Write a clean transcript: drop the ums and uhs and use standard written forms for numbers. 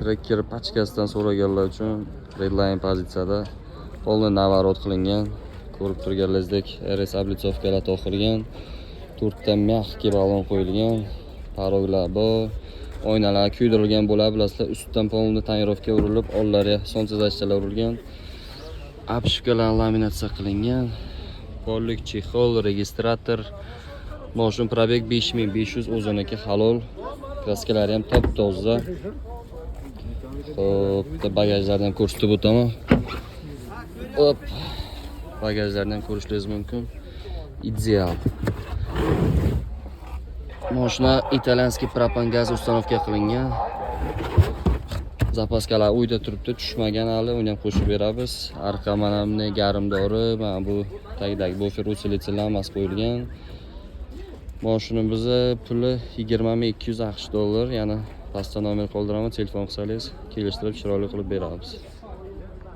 Tracker pachkasidan so'raganlar uchun Redline pozitsiyada, полный наворот qilingan. Ko'rib turganlaringizdek, RS облицовка lar to'qilgan. To'rtta мягкий balon qo'yilgan. Порог lar bor. Oynalar kuydirilgan bo'ladi, bilasizlar, ustidan полный тонировка urilib, ollari солнцезащита lar urilgan. Обшивка lar laminatsiya qilingan. Полик, чехол, registrator. Moshin пробег 5500, o'ziniki halol. Краска lari ham top toza. Xo'p, bitta bagajlarni ham ko'rsatib o'taman. Hop. Bagajlarni ham ko'rishingiz mumkin. Ideal. Moshina итальянский propan gaz установка qilingan. Запаска lar uyda turibdi, tushmagan hali, uni ham qo'shib beramiz. Arqa mana bunday garmdori, mana bu tagidagi буфер, усилитель hammasi qo'yilgan. Moshinamizni puli 20 200 AQSh dollar. Yana pastda nomer qoldiraman, telefon qilsangiz, kelishtirib, chiroyli qilib beramiz.